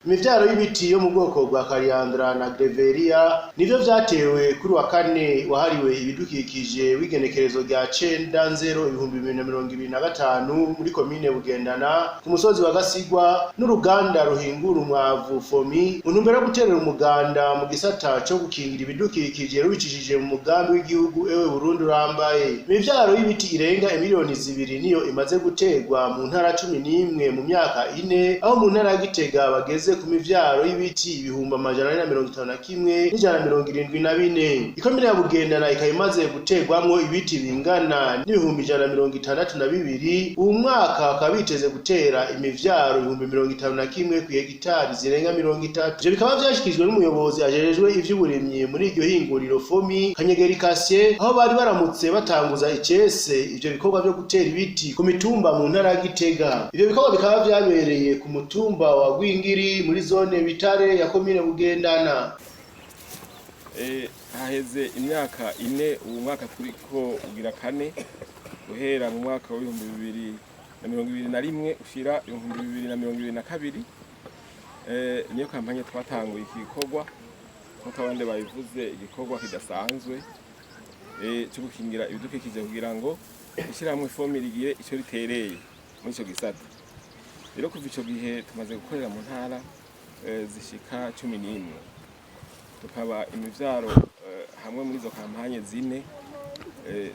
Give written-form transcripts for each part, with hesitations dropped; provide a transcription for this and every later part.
Imivyaro y'ibiti yo mu bwoko bwa Calliandra na Grevillea nivyo vyatewe kuri wa kane wahariwe ibidukikije w'igenekerezo rya 9/0/2025 muri komine Bugendana ku musozi wa Gasigwa n'uruganda ruhingura umwavu FOMI, mu ntumbero yo guterera umuganda mu gisata co gukingira ibidukikije rubicishije mu mugambi w'igihugu "Ewe Burundi Urambaye". Imivyaro y'ibiti irenga 2 miliyoni niyo imaze guterwa mu ntara 11 mu myaka 4, aho mu ntara ya Gitega bageze ku mivyaro y'ibiti 451,174. Ikomine ya Bugendana ikaba imaze guterwamwo ibiti bingana n'162,000. Uwu mwaka bakaba biteze gutera imivyaro 51,000 kw'ihegitari zirenga 30. Ivyo bikaba vyashikirijwe n'umuyobozi ajejwe ivy'uburimyi muri iryo hinguriro FOMI, Kanyegeri Cassien, aho bari baramutse batanguza icese ivyo bikorwa vyo gutera ibiti ku mitumba mu ntara ya Gitega. Ivyo bikorwa bikaba vyabereye ku mutumba wa Gwingiri muri zone Bitare ya komine Bugendana. Haheze imyaka 4, ubu mwaka turiko ugira kane, guhera mu mwaka wa 2021 ushira 2022. Niyo campagne twatanguye iki gikorwa, nk'uko abandi babivuze, igikorwa kidasanzwe cyo gukingira ibidukikije kugira ngo ishyirahamwe FOMI rigire ico ritereye muri ico gisata. Rero kuva ico gihe tumaze gukorera mu ntara zishika 11, tukaba imivyaro hamwe muri izo campagnes zine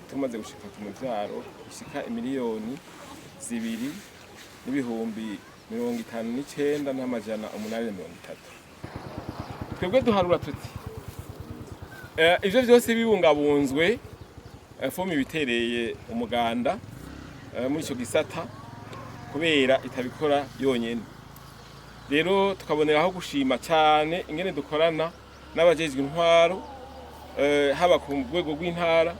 tumaze gushika ku mivyaro ishika 2,059,830. Twebwe duharura tuti ivyo vyose bibungabunzwe, FOMI bitereye umuganda muri ico gisata kubera itabikora yonyene. Rero tukaboneraho gushima cyane ingene dukorana n'abajejwe intwaro, haba ku rwego rw'intara,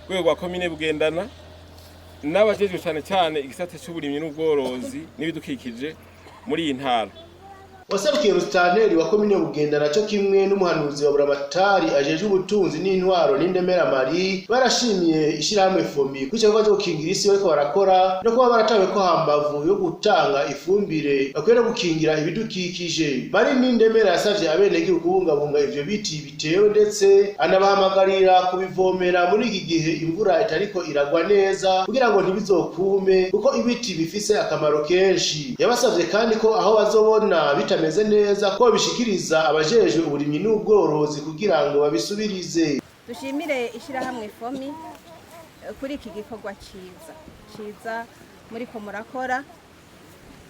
rwego rwa komine Bugendana, n'abajejwe cyane cyane igisata c'uburimyi n'ubworozi n'ibidukikije muri iyi ntara. Waserukiye musitanteri wa komine Bugendana co kimwe n'umuhanuzi wa buramatari ajejwe ubutunzi n'intwaro, n'Indemera Mari, barashimiye ishirahamwe FOMI kuri ico gikorwa co gukingira isi bariko barakora, no kuba baratawe ko hambavu yo gutanga ifumbire bakwiye no gukingira ibidukikije. Mari n'Indemera yasavye abenegihugu kubungabunga ivyo biti bitewe, ndetse anabahamagarira kubivomera muri iki gihe imvura itariko iragwa neza kugira ngo ntibizokume, kuko ibiti bifise akamaro kenshi. Yabasavye kandi ko aho bazobona bitameze neza ko babishikiriza abajejwe uburimyi n'ubworozi kugira ngo babisubirize. Dushimire ishyirahamwe FOMI kuri iki gikorwa ciza ciza muriko murakora,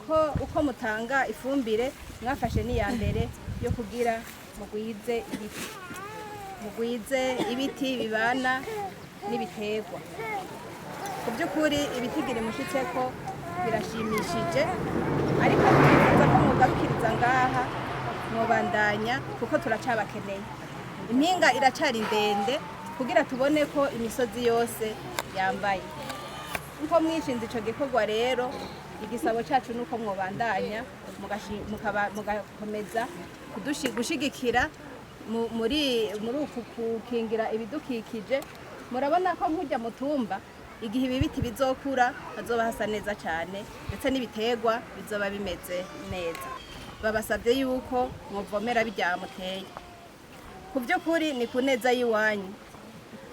ko uko mutanga ifumbire mwafashe n'iya mbere yo kugira mugwize ibiti, mugwize ibiti bibana n'ibiterwa. Ku by'ukuri ibitigiri mushitseko birashimishije, ariko twifuza ko mugarukiriza ngaha, mwobandanya kuko turacabakeneye. Impinga iracari ndende kugira tubone ko imisozi yose yambaye nko mwishinze ico gikorwa. Rero igisabo cacu nuko mwobandanya mugakomeza gushigikira muri uku gukingira ibidukikije. Murabona ko nkujya mutumba, igihe ibi biti bizokura hazoba hasa neza cyane, ndetse n'ibiterwa bizoba bimeze neza. Babasabye yuko muvomera bijya muteye. Ku by'ukuri ni ku neza y'iwanyu.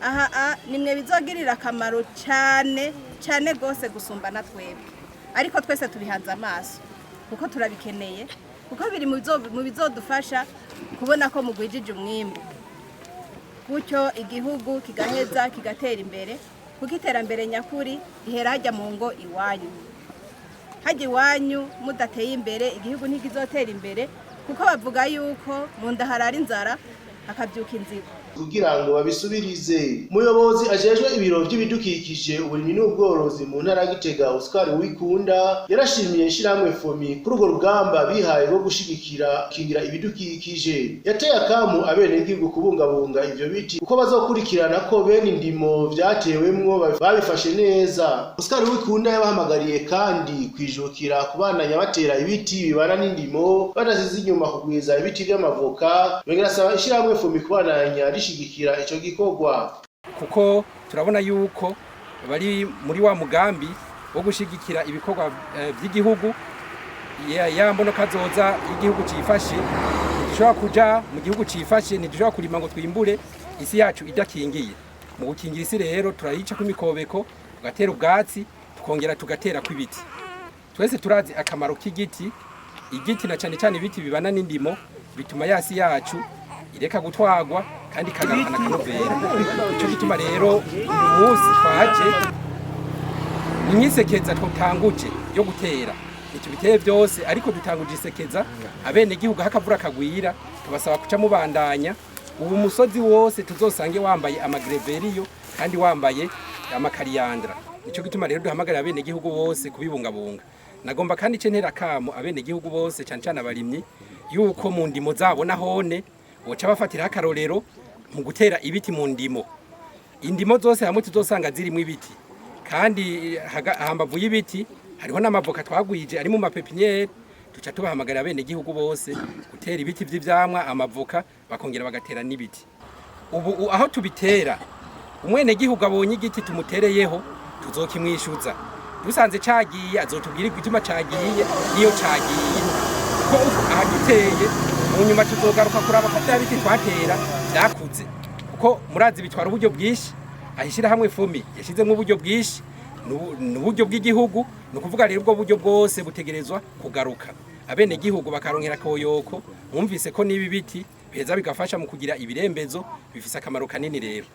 Aha nimwe bizogirira akamaro cyane cyane rwose gusumba na twebwe, ariko twese tubihanze amaso kuko turabikeneye, kuko biri mu bizodufasha kubona ko mugwijije umwimbu, gutyo igihugu kigaheza kigatera imbere, kuko iterambere nyakuri rihera hajya mu ngo iwanyu. Hajya iwanyu mudateye imbere, igihugu ntikizotera imbere, kuko bavuga yuko mu nda harara inzara hakabyuka inzigo. Kugira ngo babisubirize. Umuyobozi ajejwe ibiro by'ibidukikije, uburimyi n'ubworozi mu ntara ya Gitega, Oscar Wikunda, yarashimiye ishirahamwe FOMI kuri urwo rugamba bihaye rwo gushigikira gukingira ibidukikije. Yateye akamu abenegihugu kubungabunga ivyo biti, kuko bazokurikirana ko bene indimo vyatewemwo babifashe neza. Oscar Wikunda yabahamagariye kandi kwijukira kubandanya batera ibiti bibana n'indimo, badasize inyuma kugwiza ibiti vy'amavoka. Yongera asaba ishirahamwe FOMI kubandanya rishigikira ico gikorwa. Kuko turabona yuko bari muri wa mugambi wo gushigikira ibikorwa by'igihugu. Ya mbono kazoza y'igihugu cifashe, ntidushobora kuja mu gihugu cifashe, ntidushobora kurima ngo twimbure isi yacu idakingiye. Mu gukingira isi rero, turayica kw'imikobeko, tugatera ubwatsi, tukongera tugatera kw'ibiti. Twese turazi akamaro k'igiti. Igiti na cyane cyane ibiti bibana n'indimo bituma yasi yacu ireka gutwagwa kandi ikagarukana akanovera. Ico gituma rero uyu munsi twaje ni nk'isekeza twatanguje yo gutera. Ntitubiteye byose, ariko dutanguje isekeza. Abenegihugu, aho akavura kagwira, tubasaba kuca mubandanya. Ubu musozi wose tuzosange wambaye amagreveriyo kandi wambaye amakariyandra. Nico gituma rero duhamagarira abenegihugu bose kubibungabunga. Nagomba kandi ce ntera kamo abenegihugu bose, cyane cyane abarimyi, yuko mu ndimo zabo nahone boca bafatiraho akarorero mu gutera ibiti mu ndimo. Indimo zose hamwe tuzosanga zirimo ibiti, kandi hambavu y'ibiti hariho n'amavoka twagwije ari mu mapepiniere. Tuca tubahamagarira abenegihugu bose gutera ibiti vy'ivyamwa, amavoka, bakongera bagatera n'ibiti. Ubu aho tubitera, umwenegihugu abonye igiti tumutereyeho tuzokimwishuza. Dusanze cagiye, azotubwira igituma cagiye niyo cagiye, kuko uko ahaduteye mu nyuma tuzogaruka kuraba ko vya biti twatera vyakuze, kuko murazi bitwara uburyo bwinshi. Ahishyirahamwe FOMI yashyizemo uburyo bwinshi, ni uburyo bw'igihugu. Ni ukuvuga rero ubwo buryo bwose butegerezwa kugaruka, abenegihugu bakaronkera koyoko. Mwumvise ko n'ibi biti biheza bigafasha mu kugira ibirembezo, bifise akamaro kanini rero.